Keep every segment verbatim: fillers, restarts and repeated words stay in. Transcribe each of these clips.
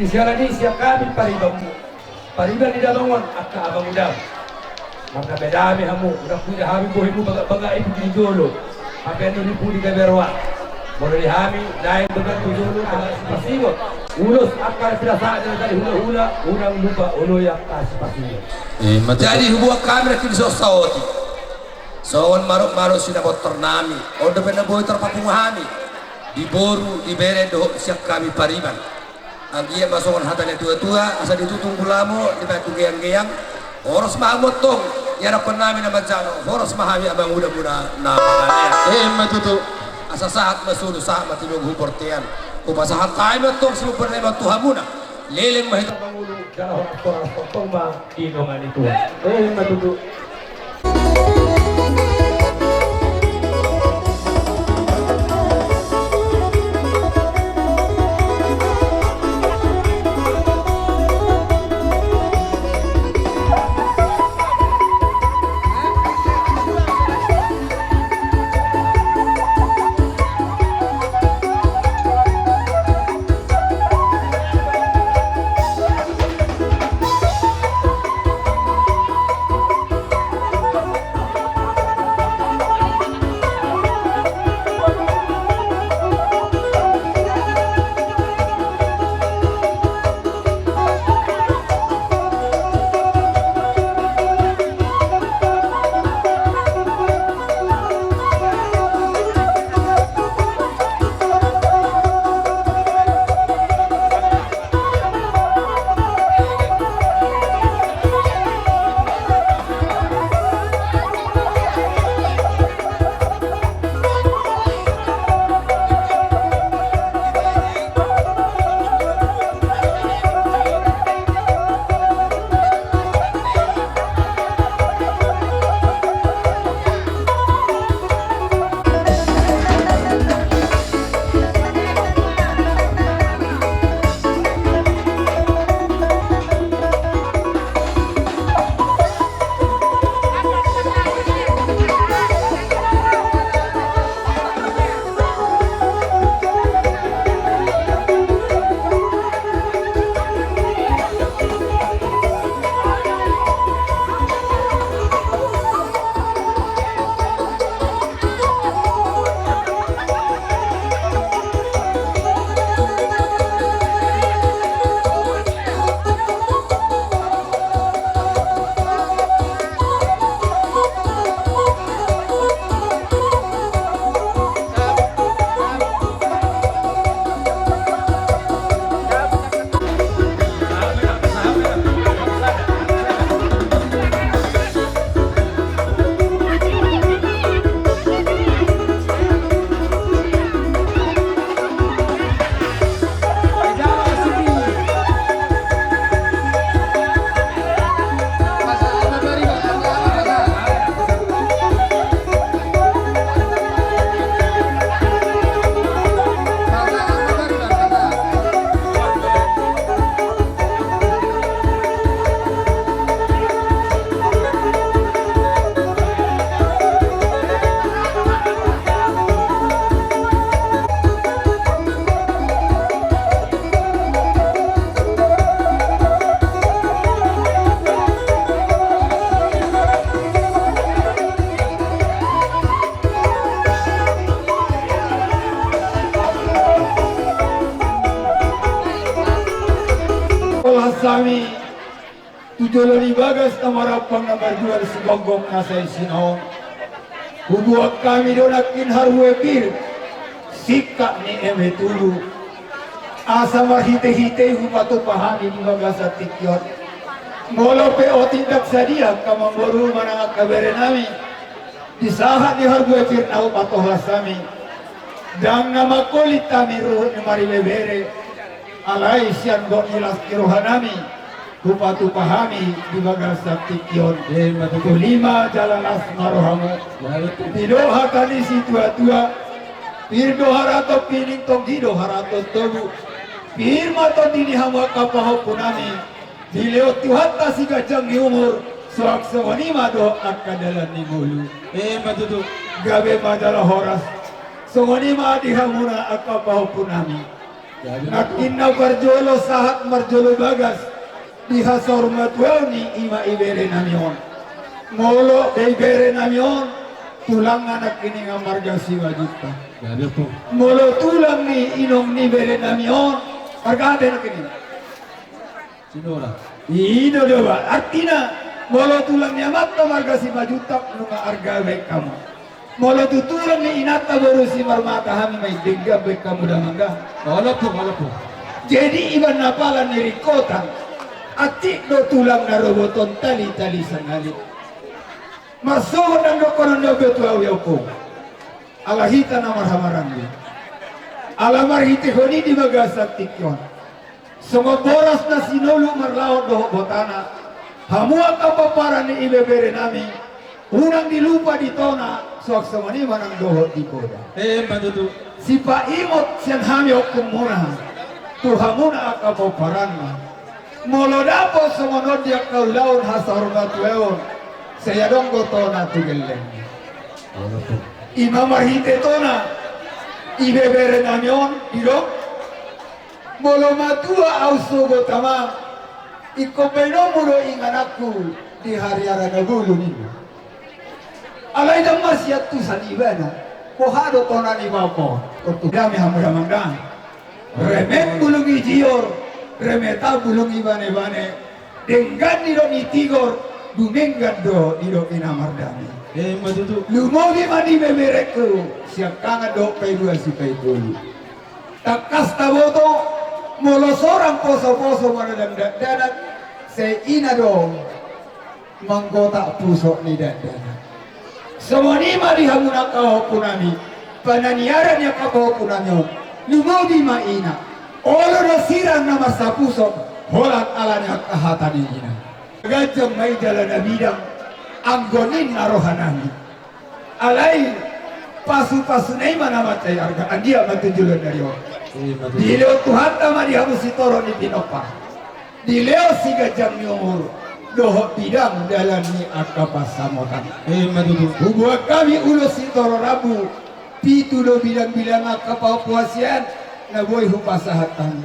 Siala ni i sian hami paribanmu, pariban ni damang on angka amangudam. Marnamedame hamu, unang huida hami bohimu bagak-bagak i tu jolo. Hape annon i pudi gabe roa. Molo di hami, naeng do tu jolo, angka sipasingot. Ulos angka pinasahat ni na tadi hula-hula, unang lupa oloi angka sipasingot. Eh, ma tutu. Jadi huboan hami nangkin di son saotik. Songon marok-marok sinabottar nami, on dope na boi tarpapungu hami di boru, di bere dohot sian hami pariban. Anggiat ma songon hata ni tua-tua, asa ditutung gulamo, dipaetu geang-geang. Horas ma hamu antong, ianakkon nami na manjalo, horas ma hami amangudamuna na mangalean. Eh, ma tutu. Asa sahat ma solu, sahat ma tilogu hu bortean. Hupasahat hami ma antong siboan nami ma tu hamuna. Leleng ma hita mangolu, jala horas-horas tongtong ma di dongan ni Tuhan. Eh, ma tutu. Horas hami tu jolo ni bagas na marampang na marjual sigonggom na saisina on. Huboan hami do nangkin harbue pir, singkat ni eme tubu. Asa marhite-hite i hupatupa hami di bagasan tingki on. Molo pe otik ndang sadia angka amangboru manang angka bere nami. Di sahat ni harbue pir na hupatohas hami, ndang na mangkolit hami ruhut ni maribebere, alai sian gok ni las ni roha nami, hupatupa hami di bagasan tingki on. Ima tutu. Uli ma jala las ma rohamu. Ima tutu. Didok hata ni situa-tua, pir do haraton pining, tonggi do haraton tobu. Pir ma tondi ni hamu angka pahompu nami. Dilehon Tuhanta siganjang ni umur, suang songon i ma dohot angka dalan ni ngolu. Ima tutu. Gabe ma jala horas. Songon i ma di hamuna angka pahompu nami. Nangkin na parjolo sahat marjolo bagas di hasahurmatuaon i, ima ibere nami on. Molo ibere nami on tulangna nangkin i nga marga Simanjuntak. Molo tulang ni inong ni bere nami on, marga aha nangkin i? Sinora. I do do ba. Artina, molo tulang ni amanta marga Simanjuntak, nunga arga baen hamu. Molo tu tulang ni inanta boru Simarmata hami ma i, denggan baen hamu damang da. Olo po, olo po. Jadi iba na pala ni ringkotan, atik do tulang na roboton tali-tali sanggalit. Marsogot nang dohonon ni ompu tu ahu i, ompung. Ala hita na marhahamaranggi. Ala marhitehon i di bagasan tingki on. Songon boras na sinolu marlaon dohot botana, hamu angka pomparan ni ibebere nami, unang dilupa di tona, suang songon i ma nang dohot di poda. Emma tutu. Sipaingot sian hami ompungmuna tu hamuna angka pomparanna. Molo dapot songon on di angka ulaon hasahurmatuaon, sai adong do tona tu gellengna. Ima marhite tona ibebere nami on didok. Molo matua ahu sogot ama, ingkon baenonmu do ingananku di hariara na bolon i. Alai ndang masiantusan ibana, boha do tona ni bapa on. Dame hamu damang da. Remet bulung i jior, remet bulung i banebane. Denggan nidok ni tigor, dumenggan do nidok ni na mardame. Emma tutu. Lumobi ma di beberengku, siangkangan dohot paidua sipaitolu. Tangkas taboto, molo sorang posoposo manadang dakdanak, sai ina do manggotak pusok ni dakdanak. Songon i ma di hamuna angka pahompu nami, pananiaran ni angka pahompu nami on, lumobi ma ina, olo do sirang na mansai pusok, holan ala ni angka hata ni ina. Ganjang ma i jala na bidang, anggo ninna roha nami. Alai pasupasuna i ma na mansai arga, anggiat ma tu joloan ni ari on. Dilehon Tuhanta ma di hamu sitoron ni pinompar. Dilehon siganjang ni umur dohot bidang dalan ni angka pansamotan. Emma tutu. Huboan hami ulos sitoro rambu, pitu do bidangbidangan angka pahompu hasian na boi hupasahat hami.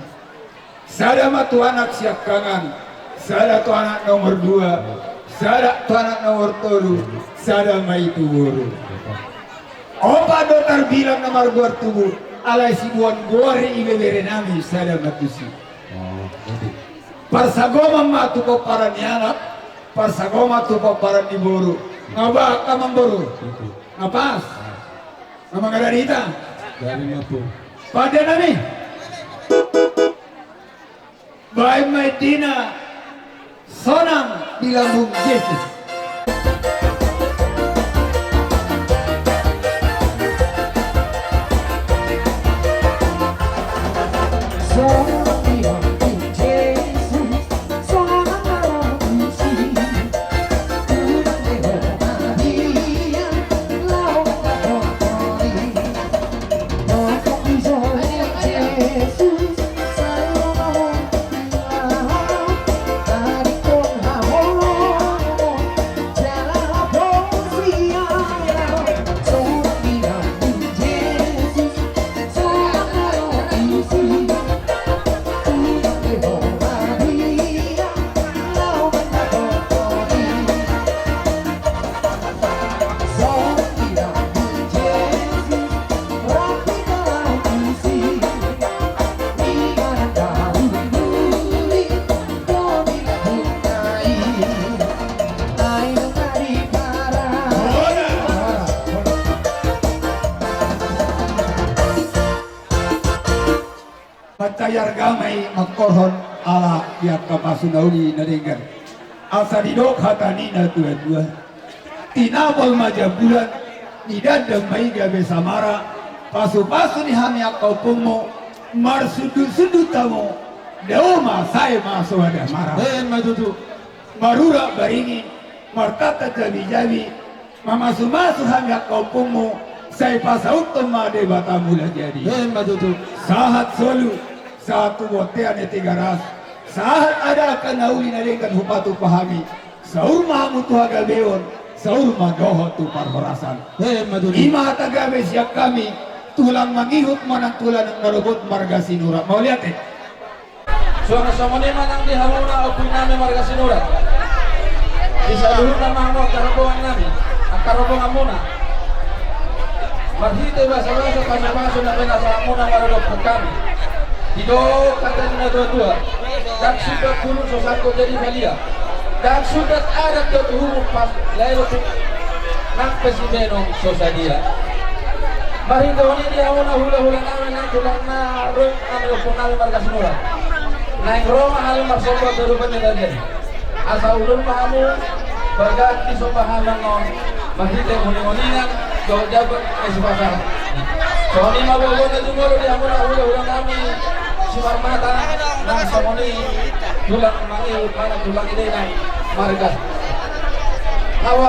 Sada ma tu anak siangkangan, sada tu anak nomor dua, sada tu anak nomor tolu, sada ma i tu boru. Opat do tarbilang na margoar tubu, alai siboan goar i ibebere nami sada ma tusi. Parsagoman ma tu pomparan ni anak, parsagoman tu pomparan ni boru. Nga ba angka amangboru? Nga pas? Nga mangadari hita? Pande nami. Baen ma endina sonang di lambung Jesus. Mansai arga ma i mangkorhon ala di angka pasu na uli na denggan. Asa didok hata ni na tuatua. Tinapol ma jambulan, nidandang ma i gabe samara, pasupasu ni hami angka ompungmu, marsundutsundutan hamu, dao ma sae ma so adamara. Emma tutu. Marurat baringin, martata jabijabi, mamasumasu hami angka ompungmu, sai pasauthon ma Debata Mulajadi. Emma tutu. Sahat solu, sahat tu bontean ni Tigaras, sahat angka na uli na denggan hupatupa hami, saur ma hamu tu hagabeon, saur ma dohot tu parhorasan. Emma tutu. I ma hata gabe sian hami, Tulang mangihut manang tulang na robot marga Sinurat. Mauliate. Suang songon i ma nang di hamuna ompunami marga Sinurat. Di saluhutna ma hamu angka rombongan nami, angka rombongan muna. Marhite basa-basa, pasu-pasu na pinasahat muna maradophon hami. Didok hata ni na tua-tua. Ndang sundat bulung so sangkot jadi palia. Ndang sundat adat dohot uhum, pas lae dohot nang pe sibahenon so sadia. Marhite on i di hamuna hula-hula nami nang tulang na ro, nami ompunami marga Sinurat. Naeng ro ma hami marsomba tu adopan ni Debata. Asa ulaon ma hamu bagas ni somba hami on, marhite uning-uningan dohot jambar na sipasahat. Songon i ma boaboa na jumolo di hamuna hula-hula nami Simarmata, nang songon i tulang mangihut manang tulang i dei nang marga. Hawa.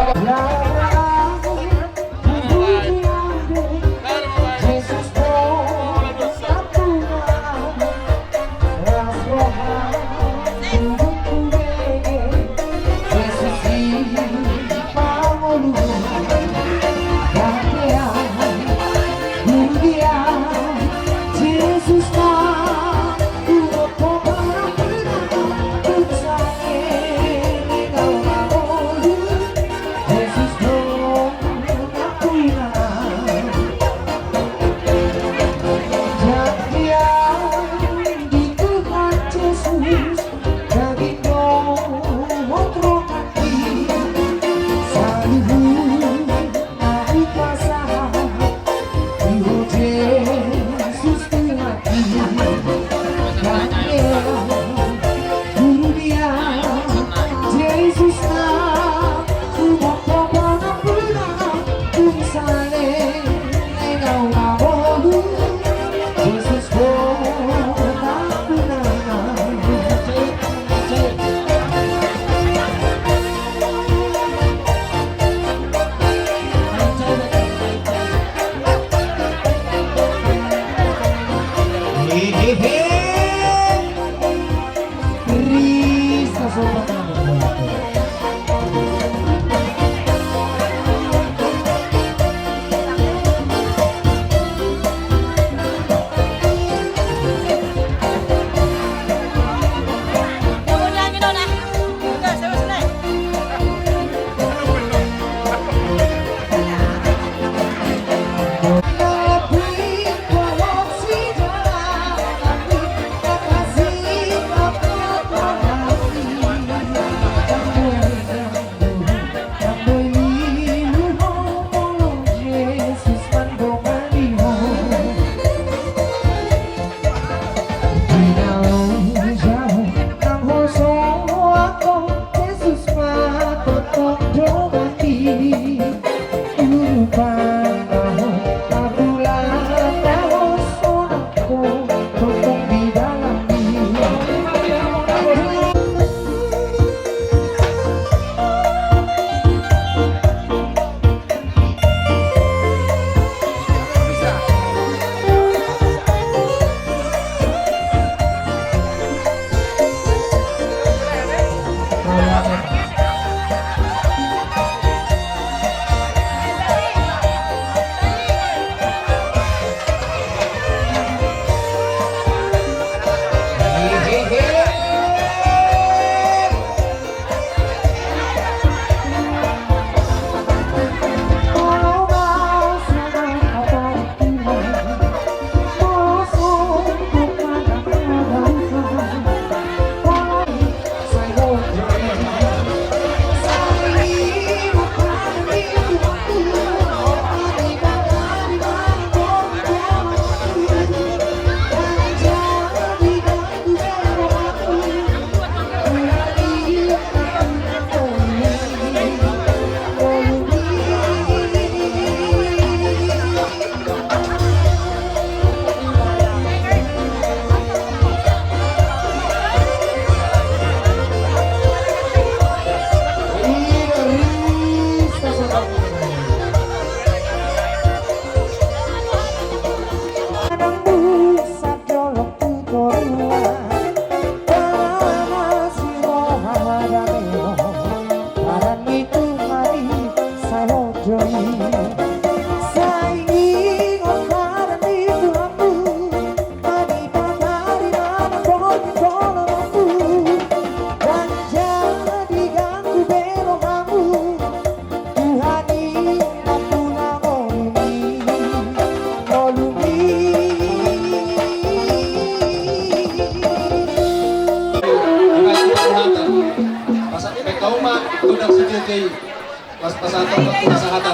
Satu, satu, satu.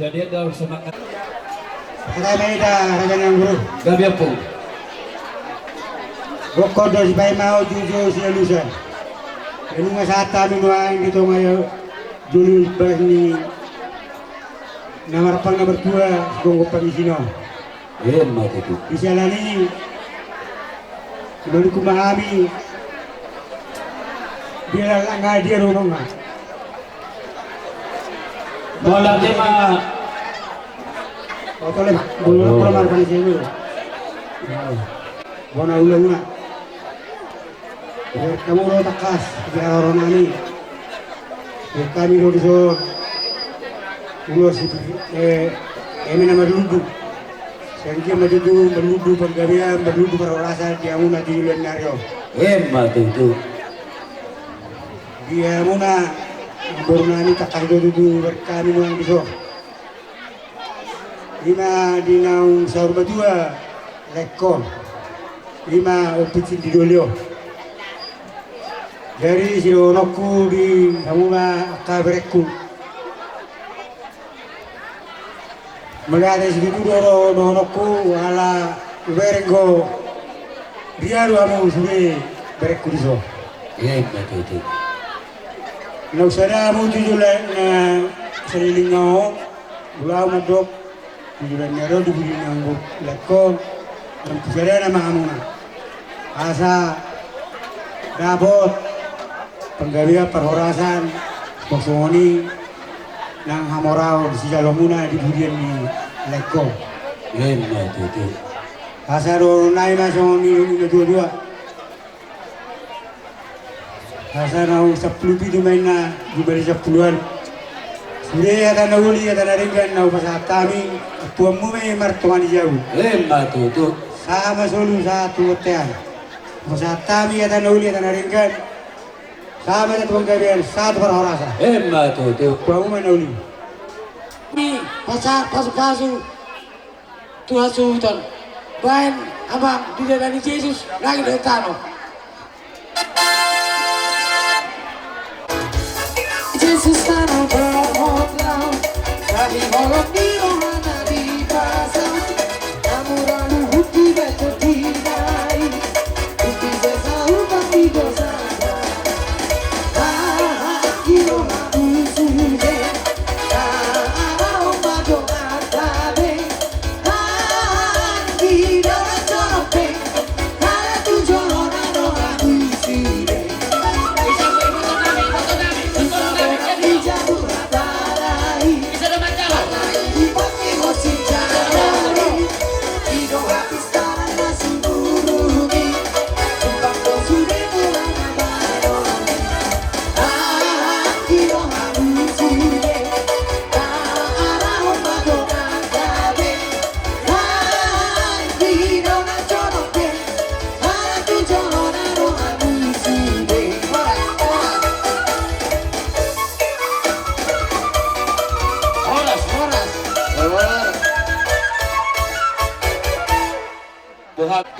Jadi, ada semangat. Pertama, ida raja nang guru. Gabe, Ompung. Gokhon do sipaima, jujur sialusan. Nunga sahat hami nuaeng di tonga jolo bagas ni na marhampang na martua, sigomgom pangisina. Emma tutu. Di siala ni i, manungkun ma hami. Dia lak nga dia rumah nga. Mauliate ma. Oto le ma. Bulu, bulu, bulu, bulu, bulu. Bona ula, ula. Biar hamu do tangkas, biar ro nami. Biar hami do dison. Ulos, eh, eme na marlundu. Sanggian ma tutu marlundu panggabean, marlundu parhorasan di hamuna di ulaon ni ari on. Emma tutu. Di hamuna, boru nami, tangkas do tutu, biar hami nuaeng dison. Ima di naung saur matua, Laengko. Ima ompit sindidoli on. Jadi sidohononku di hamuna angka berengku. Mauliate situtu do dohononku ala bereng do. Dia do hamu sude berengku dison. Emma tutu. Naung sada hamu tu joloan na saleleng on. Molo au mandok, di joloan ni ari on, di pudi ni anggur Laengko, nang tu sada nama hamuna. Asa dapot panggabean parhorasan, songon i nang hamoraon sijaloonmuna di pudian ni Laengko. Emma tutu. Asa dohonon nami ma songon i, i na tua-tua. Asa naung sampulu pitu ma inna, jumadi sampulu ualu. Sude hata na uli, hata na denggan na hupasahat hami, ampuanmu ma i martonga ni jabu. Emma tutu. Sahat ma solu, sahat tu bontean. Hupasahat hami hata na uli, hata na denggan. Sahat ma tu panggabean, sahat tu parhorasan. Emma tutu. Ampuanmu ma na uli. Ni, pasahat pasu-pasu. Tu hasuhuton. Baen, Amang, di dalan ni Jesus, langit dohot tano. Jesus tano dohot laut, tahi holong ni rohana dipasang. Namu ralu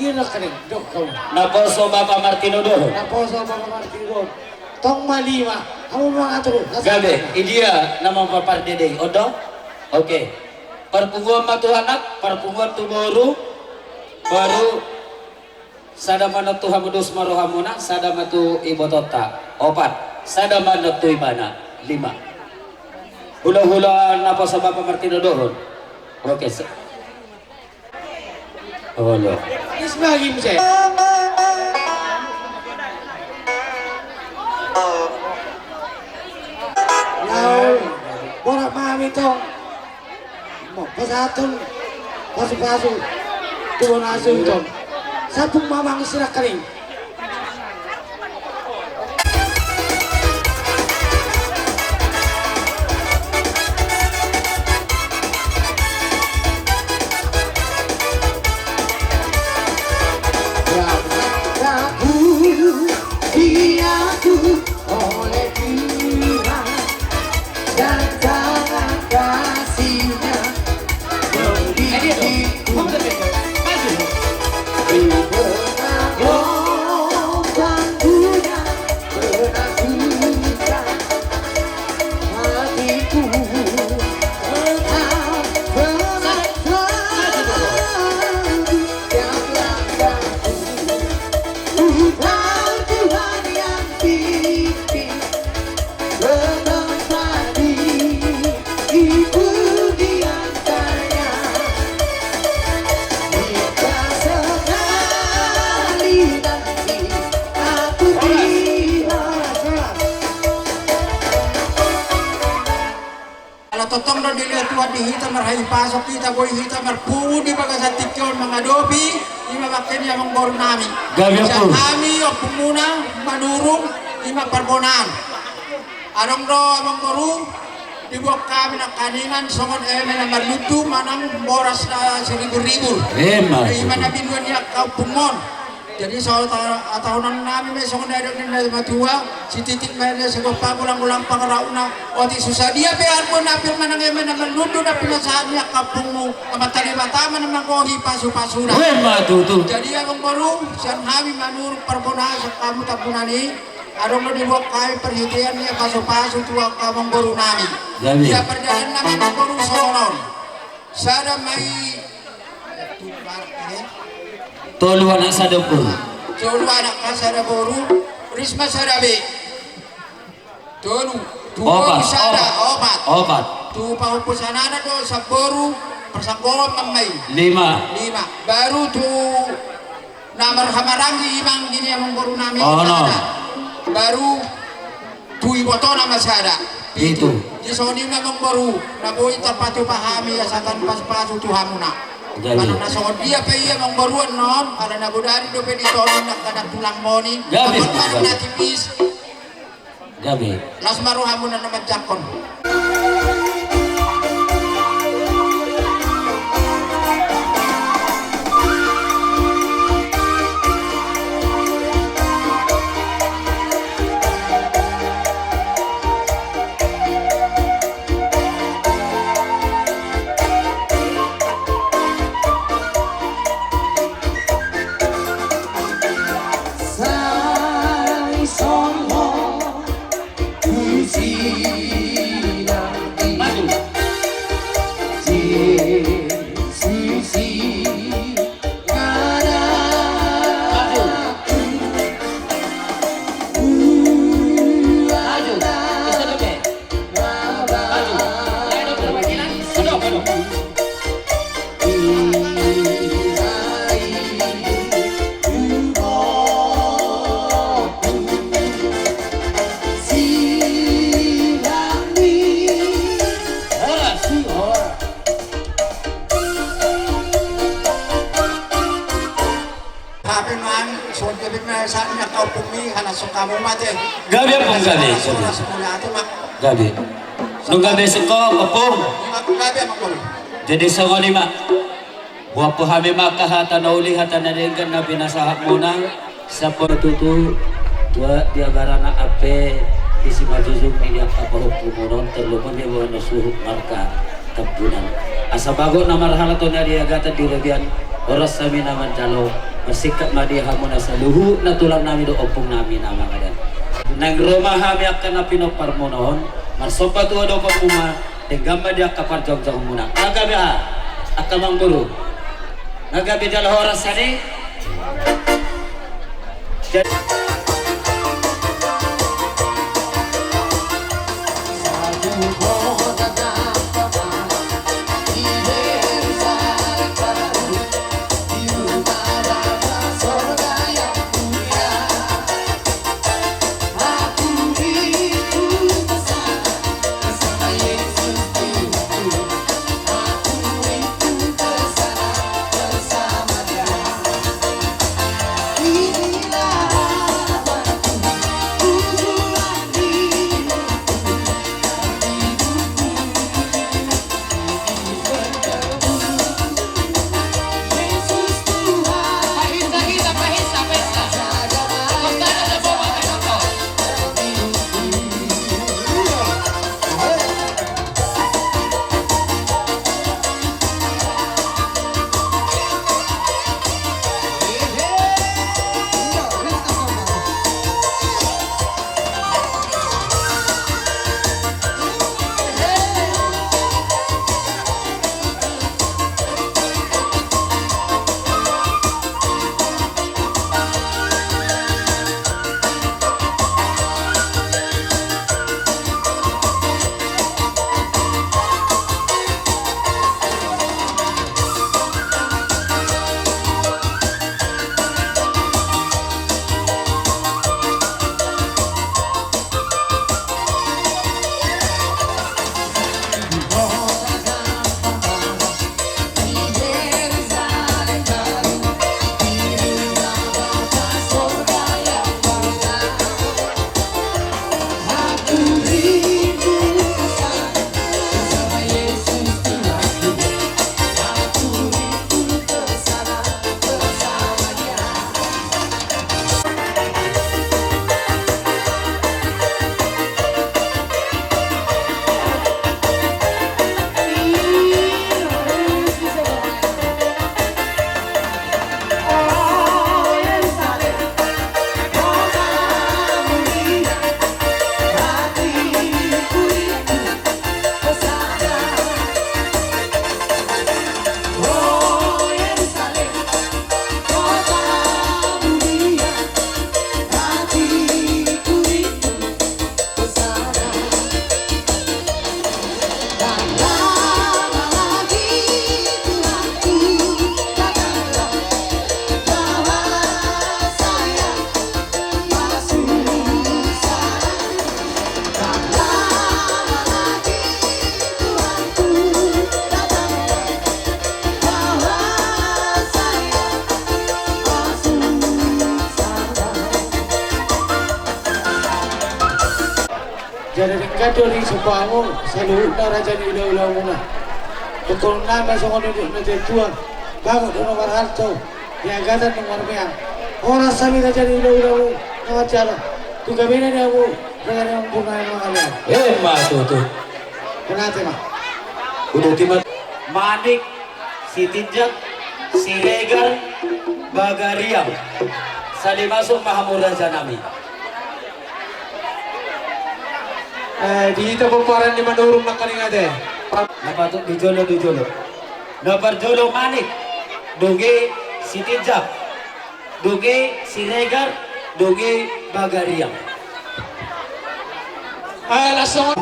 Ira kering, dok kau. Naposo Bapa Martino dohot. Naposo Bapa Martino dohot. Tong ma lima. Hamu mangatur. Gabe, idia nama Bapa Dede, odo? Oke. Parpunguan ma tu anak, parpunguan tu boru, baru sada ma non tu hamu dos ma rohamuna, sada ma tu ibotonta. Opat. Sada ma non tu ibana. Lima. Hula-hula naposo Bapa Martino dohot. Oke. Olo. Isma Gimse. Laul. Borat mami tong. Mo, pasahaton. Pasu-pasu. Tuan asu tong. Sapung mamang sirak kering. Oleh Tuhan dan tangan kasih-Nya. Ala tongtong do dilehon Tuhan di hita, marhahipason hita, boi hita marpungu di bagasan tingki on mangadopi ima bangke ni amangboru nami. Sian hami ompumuna Manurung ima Parbonaan. Adong do amangboru, dibuat hami nangkaningan songon eme na marlundu manang boras na siribur-ribur. Ima na binuan ni angka ompung on. Jadi so taonon nami ma songon na nidok ni na matua, sititik ma ende sigompa, golang-golang pangarahutna. Otik so sadia pe argo na pir manang eme na marlundu na pinasahat ni angka ompungmu, Amanta Debata ma na manggohi pasu-pasuna. Ima tutu. Jadi amangboru, sian hami Manurung Parbonaan, sian hamu Tambunan i, adong do dibuat hami parhitean ni pasu-pasu tu angka amangboru nami. Ia parjadian nami amangboru songon on. Sada ma i. Tolu anak sada boru. Tolu anak sada boru. Risma sada be. Tolu. Tu boru sada, opat. Opat. Tu pahompu sananan do saboru, parsanggoman ma i. Lima. Lima. Baru tu na marhamaranggi ima anggi ni amangboru nami sada. Baru tu ibotona ma sada. Pitu. Di songon i ma amangboru na boi tarpatupa hami asa tan pasu-pasu tu hamuna. Gabe. Manang na songon dia pe ia amangboru annon, ala na bodari dope di toru na kada tulang moni. Gabe. Manang na tipis. Gabe. Las ma rohamuna na manjangkon. Hape ma, songon dia pe ma sahat ni angka ompungmi, halak so hamu mate. Gabe ompung, gabe. Gabe. Nunga gabe singko ompung. Gabe ompung. Jadi songon i ma. Buat po hami ma angka hata na uli, hata na denggan na pinasahatmuna. Sampur tutu. Buat dia barana ape di simanjujung ni angka pahompu munon terlupa ni bona suhut marka. Tambunan. Asa bagot na marhalto na di agatan di robean, horas hami na manjalo, Marsingkat ma di hamuna saluhutna tulang nami dohot ompung nami na mangalean. Naeng ro ma hami angka na pinomparmuna on, marsomba tu adopanmuna, denggan ma di angka parjongjongmuna. Nga gabe aha, angka amangboru? Nga gabe jala horas ate? Jadi denggan do disomba hamu saluhutna raja ni hulahula muna. Tongtong nama songon i do na tetua, bagot do na marhalto, di agatan do marmeang. Horas hami raja ni hulahula muna na manjalo. Tu gabena ni hamu raja ni hulahula muna na mangalean. Emma tutu. Mauliate ma. Uduti ma. Manik, Sitinjak, Siregar, Bagariang. Sali masuk ma hamu raja nami. Eh, di hita pomparan ni Manurung nangkaning ate. Na patut di jolo, di jolo. Na parjolo Manik, dung i Sitinjak, dung i Siregar, dung i Bagariang. Eh, langsung.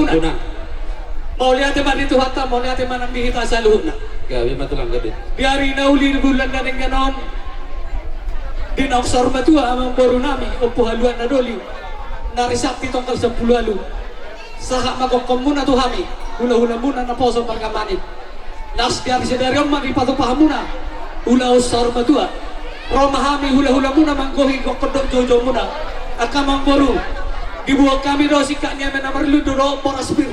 Tulang. Mauliate ma di Tuhanta, mauliate ma nang di hita saluhutna. Gabe ma tulang, gabe. Di ari na uli di bulan na denggan on, di na saur matua amangboru nami, Ompu Haluan na doli, na risahat di tanggal sampulu ualu. Sahat ma gokhonmuna tu hami, hulahulamuna naposo marga Manik. Laos di ari sadari on ma dipatupa hamuna ulaon saur matua. Ro ma hami hulahulamuna manggohi gokhon dohot joujou muna. Angka amangboru, diboan hami do singkat ni hami na marlundu dohot boras pir.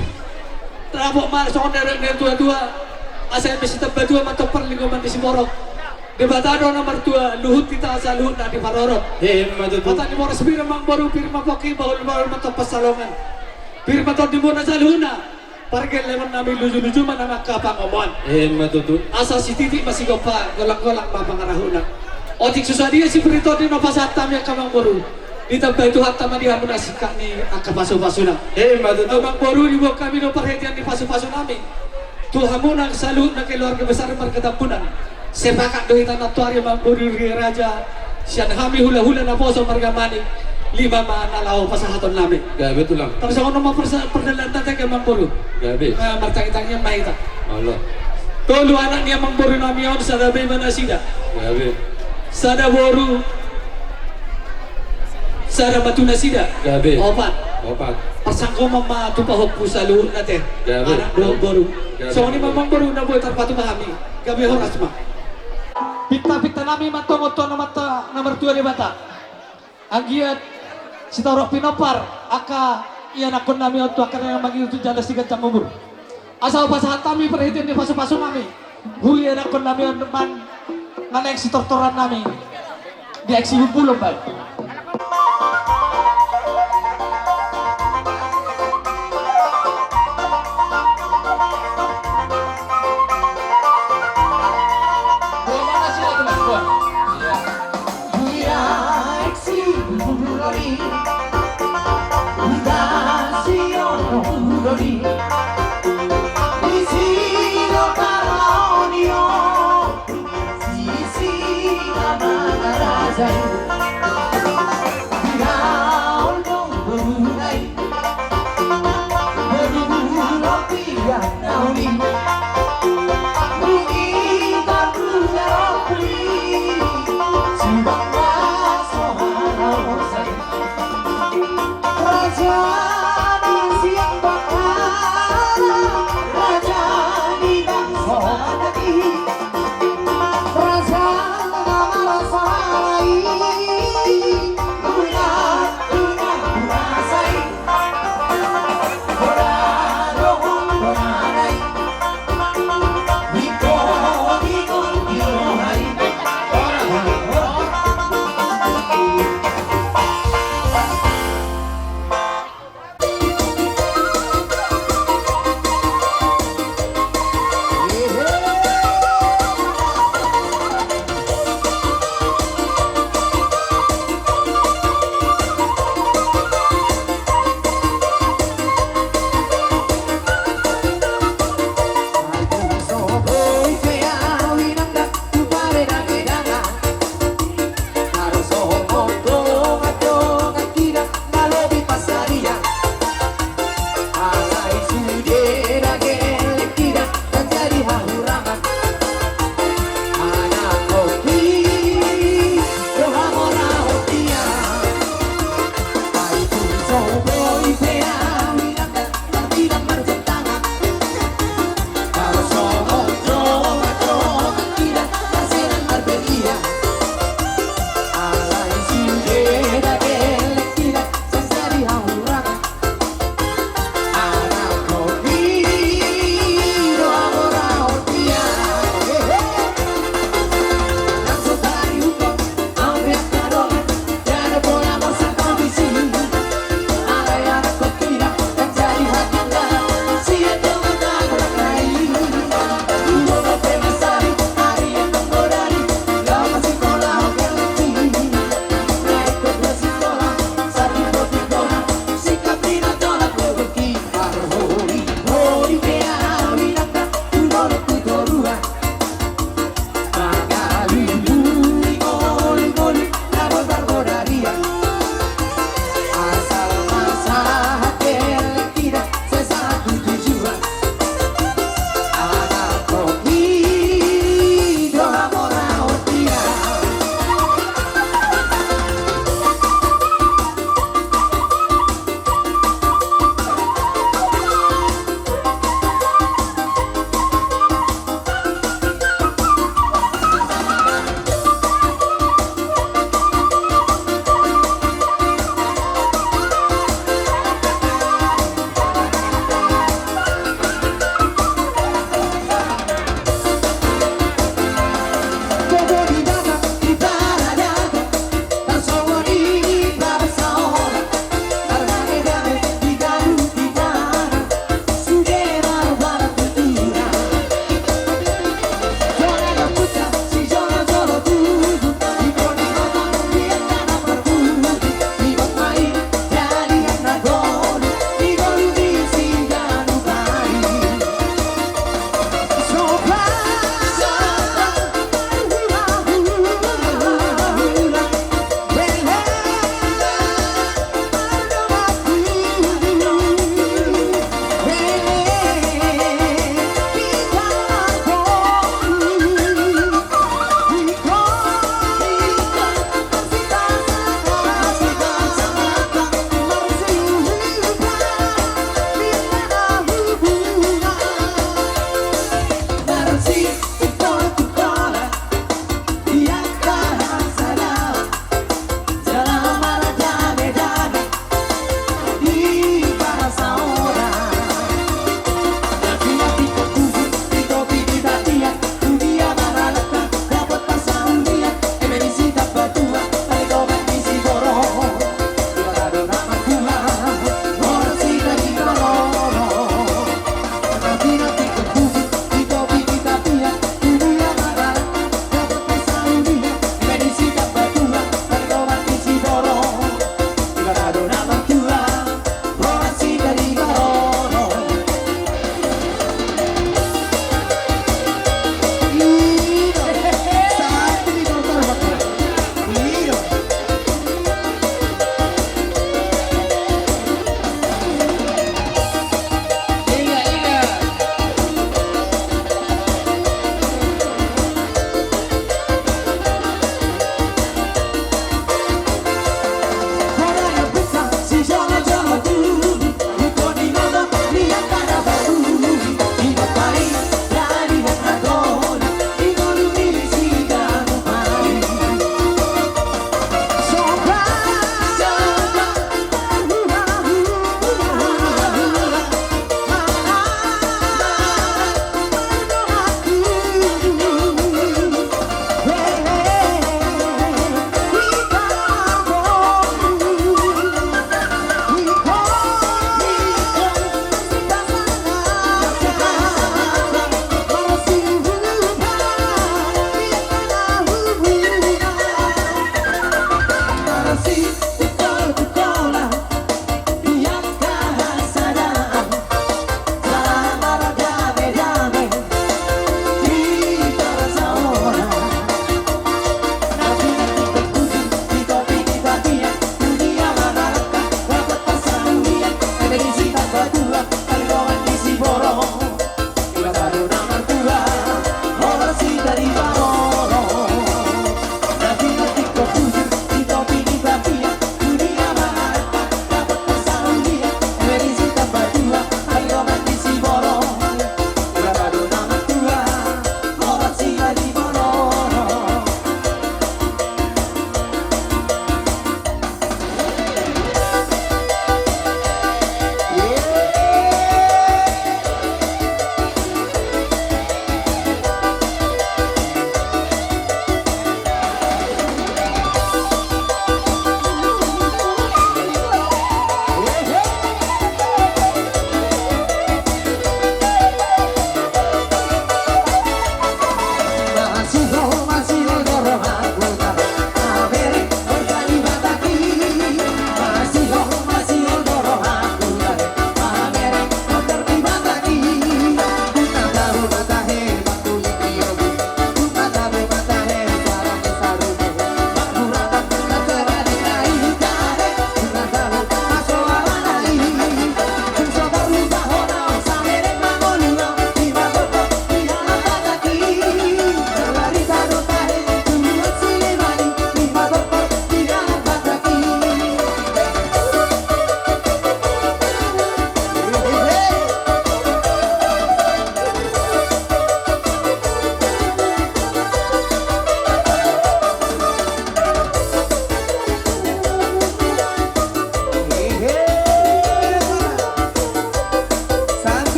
Tarapot ma songon na nidok ni natuatua, asa eme sitamba tua mantong parlinggoman ni siborok. Debata do na martua, luhut hita saluhutna diparorot. Emma tutu. Hata ni boras pir amangboru, pir ma pongki, bahulbahul mantong pansalongan. Pir ma tondimuna saluhutna. Pargellengon nami lujuluju ma nang angka pangomoan. Emma tutu. Asa sititi ma sigompa, golanggolang ma pangarahutna. Otik so sadia sipir ni tondi na pasahat hami angka amangboru, ditambai Tuhanta ma di hamuna singkat ni angka pasupasuna. Emma tutu. Amangboru, diboan hami do parhitean ni pasupasu nami tu hamuna saluhutna keluarga besar marga Tambunan. Sepakat do hita nantoari amangboru di raja, sian hami hulahula naposo marga Manik, lima ma na laho pasahaton nami. Gabe tulang. Tarsongon on ma persa-, pardalanan nami amangboru. Gabe. Eh, martangitangian ma hita. Olo. Tolu anak ni amangboru nami on, sada beba nasida. Gabe. Sada boru, sada matu nasida. Gabe. Opat. Opat. Parsangkoman ma tu pahompu saluhutna te. Gabe. Anak dohot boru. Gabe. Songon i ma amangboru na boi tarpatupa hami. Gabe horas ma. Pintapinta nami ma antong tu Amanta na martua Debata. Anggiat sitorop pinompar angka ianakkon nami on tu angka na mangihut jala siganjang umur. Asa hupasahat hami parhitean ni pasupasu nami tu ianakkon nami on, man, na naeng sitortoran nami di aek Sibumbu Lombai.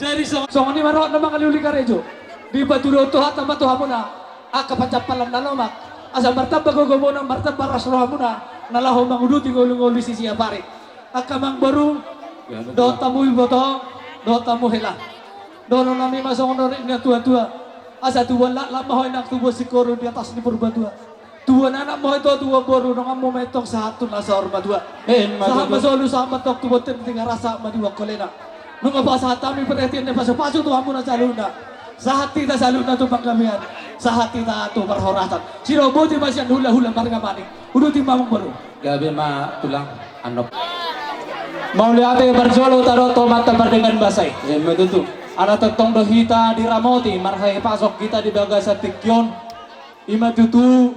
Jadi songon i ma rohana mangaliuli karejo. Dipatuduhon Tuhanta ma tu hamuna angka pansampalan na lomak, asa martamba gogomuna, martamba las rohamuna na laho manguduti ngolungolu sisiap ari. Angka amangboru dohot hamu iboto dohot hamu hela, dohononnami ma songon hata ni natuatua: Asa tubuan laklak ma ho inang, tubuan singkoru di atas ni Purbatua. Tubuan anak ma ho ito, tubuan boru, donganmu ma i antong sahat tu na saur matua. Sahat ma solu, sahat ma antong tu bontean ni Tigaras, sahat ma di Bangkolena. Nunga pasahat hami parhitean ni pasupasu tu hamuna saluhutna. Sahat hita saluhutna tu panggabean, sahat hita tu parhorasan. Sidoboti ma sian hulahula marga Manik. Uduti ma amangboru. Gabe ma tulang, annon. Mauliate parjolo tadok tu Amanta Pardenggan Basa i. Ima tutu. Ala tongtong do hita diramoti, marhapasok hita di bagasan tingki on. Ima tutu,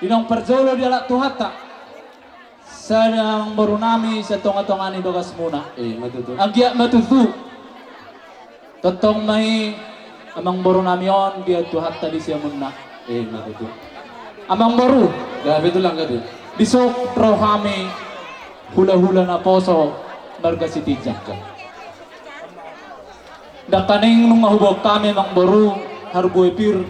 naung parjolo dialap Tuhanta. Sada amangborunami sian tongatonga ni bagasmuna. Ima tutu. Anggiat ma tutu. Tongtong ma i amangborunami on dialap Tuhanta di siamunna. Ima tutu. Amangboru. Gabe tulang, gabe. Dison ro hami hulahula naposo marga Sitinjak. Nangkaning nunga huboan hami amangboru, harbue pir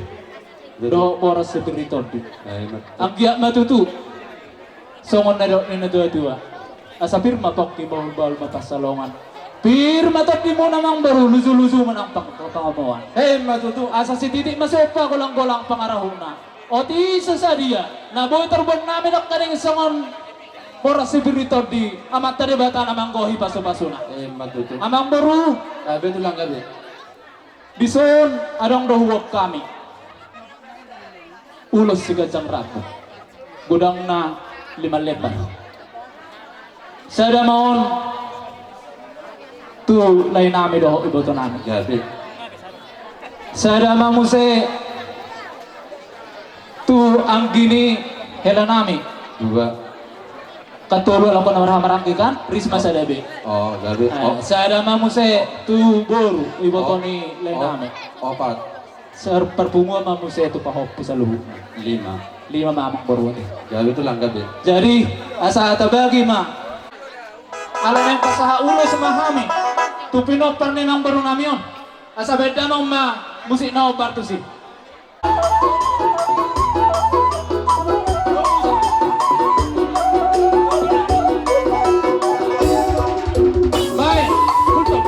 dohot boras si pir ni tondi. Ima tutu. Anggiat ma tutu. Songon na nidok ni natuatua: Asa pir ma pongki, bahulbahul ma pansalongan. Pir ma tondimuna amangboru, lujuluju ma nang pang-, pangomoan. Ima tutu. Asa sititik ma somba, golanggolang pangarahutna. Otik so sadia na boi tarboanonnami nangkaning songon boras si pir ni tondi, Amanta Debata na manggohi pasupasuna. Ima tutu. Amangboru. Gabe tulang, gabe. Dison adong do huboan hami ulos siganjang rambu, godangna lima lembar. Sada ma on tu laenami dohot ibotonami. Gabe. Sada ma muse tu anggi ni helanami. Dua. Kan tolu halak on na marhahamaranggi kan, Risma sada be. Oh, gabe. Eh, oh. Sada ma muse tu boru, iboto ni laenami. Oh, opat. Sa-, parpunguan ma muse tu pahompu saluhutna. Lima. Lima ma amangboru i. Gabe tulang, gabe. Jadi, asa tabagi ma. Ala naeng pasahat ulos ma hami tu pinompar ni amangborunami on. Asa baen damang ma musik na hombar tusi. Baik, kultur.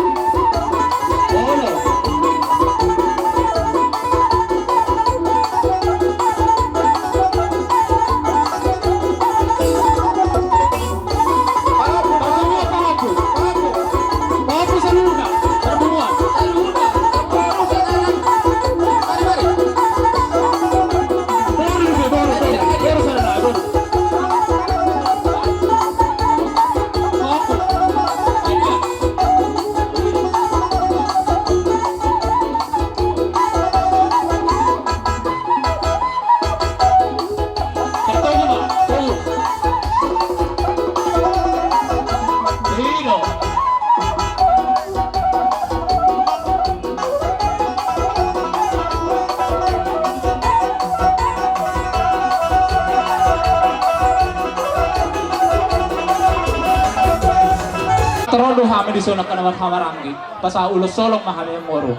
Ro do hami dison angka na marhahamaranggi, pasahat ulos holong ma hami, amang boru.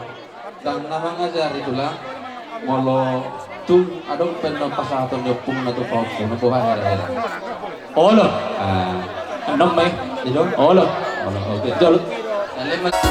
Ndang na mangajari, Tulang. Molo tung adong pe na pasahaton ni ompungna tu paompungna, boha herahera? Olo. Ah. Annon ma i. I do? Olo. Olo, oke. Jolo. Alai ma-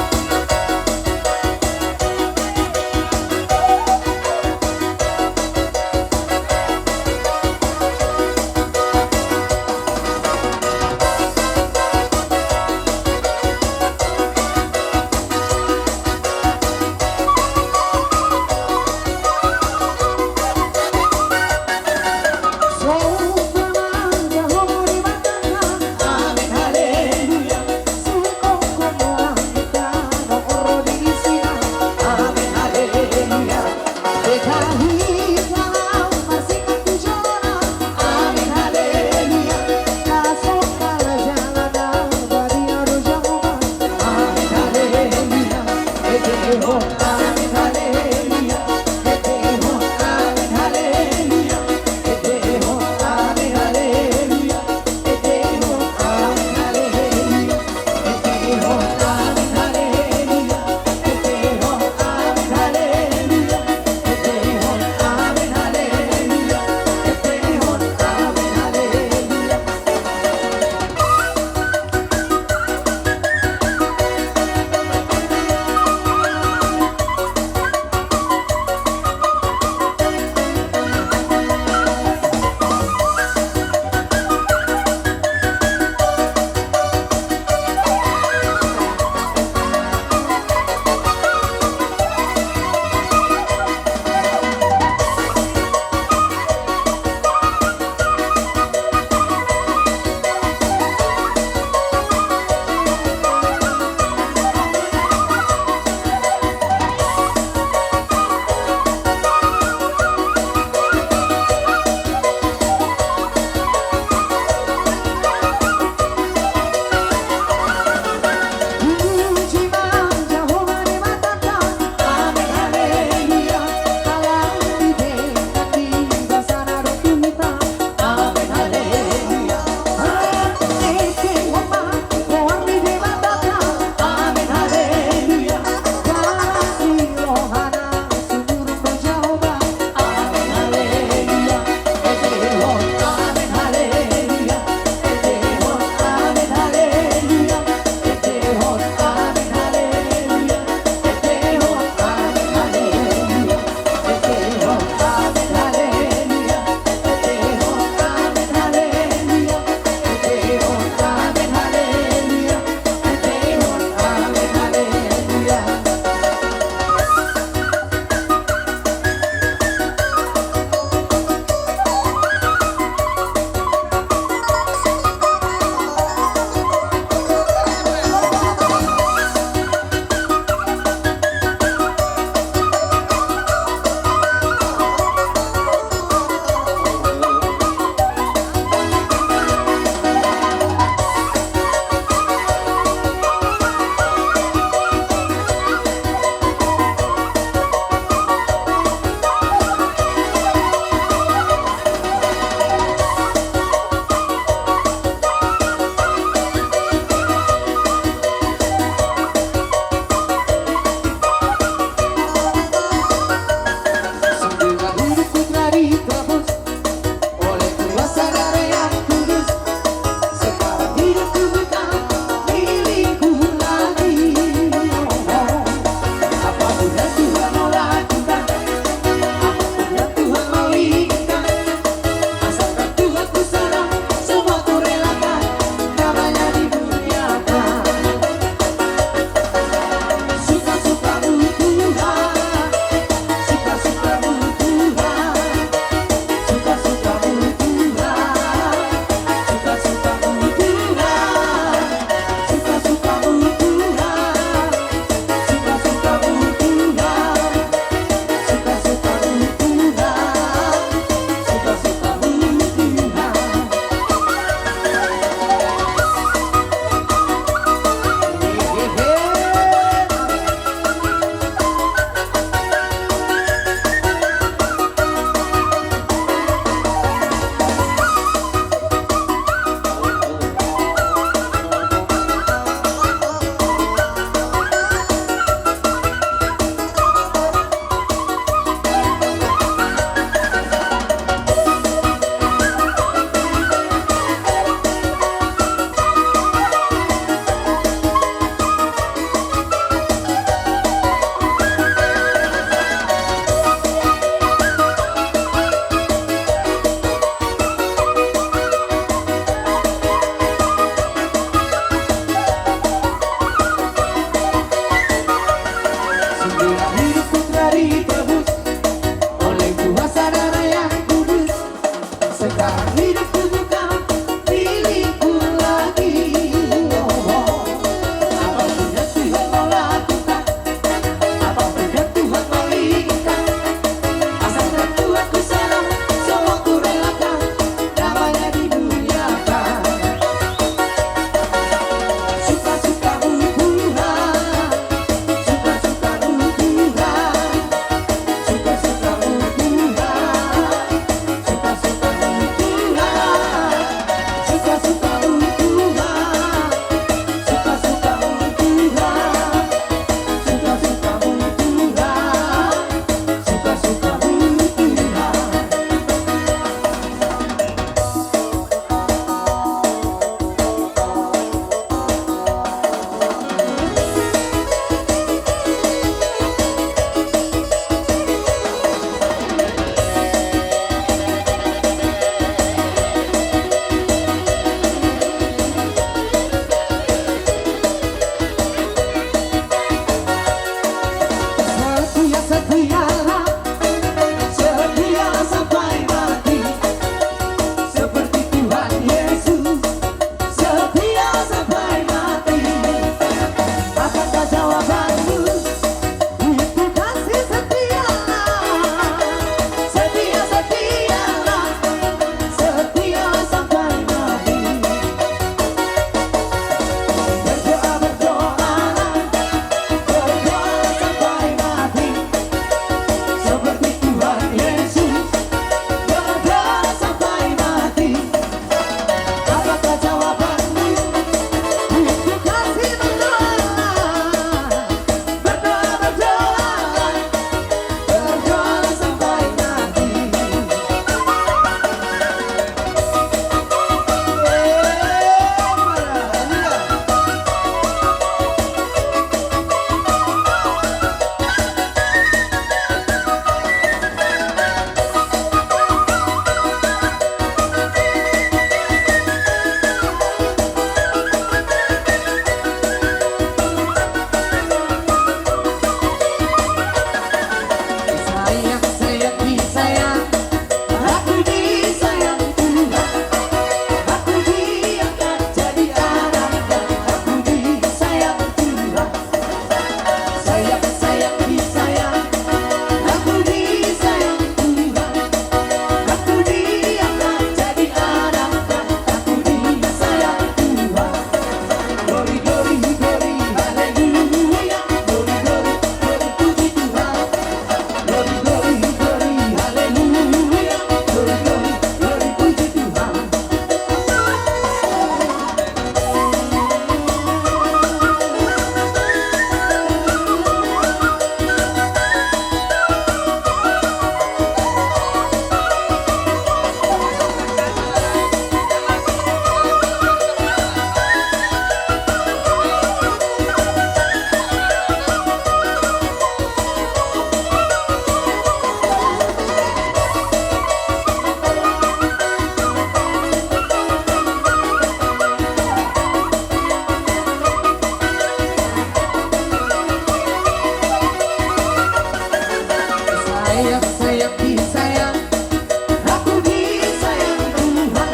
Hidupku telah ditebus oleh kuasa darah yang kudus. Sekarang hidupku bukan milikku lagi. Oh, oh. Apapun yang Tuhan mau lakukan, apapun yang Tuhan mau inginkan, asalkan Tuhan ku serah, semua ku relakan, namanya dimuliakan. Suka-sukamu Tuhan, suka-sukamu Tuhan, suka-sukamu Tuhan, suka-sukamu Tuhan, suka-sukamu Tuhan, suka-sukamu Tuhan, suka-sukamu Tuhan, suka-sukamu Tuhan. Setia, setia, setia sampai mati, seperti Tuhan Yesus, setia sampai mati. Apakah jawabanmu? Itu kasih setialah, setia, setialah, setia sampai mati. Berdoa, berdoalah, berdoa sampai mati. Seperti Tuhan Yesus, berdoa sampai mati. Apakah jawabanmu? Itu kasih berdoa. Berdoa, berdoa, berdoa sampai mati. Sayang, sayang, disayang, aku disayang Tuhan, aku diangkat jadi anaknya, aku disayang Tuhan. Sayang, sayang, disayang, aku disayang Tuhan, aku diangkat jadi anaknya, aku disayang Tuhan. Glory, glory, glory, haleluya. Glory, glory, glory, puji Tuhan. Glory, glory, glory, haleluya. Glory, glory, glory, puji Tuhan. Sayang, sayang, disayang, aku disayang Tuhan,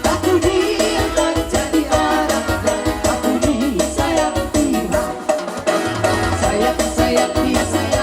aku diangkat jadi anaknya, aku disayang Tuhan. Sayang, sayang, disayang.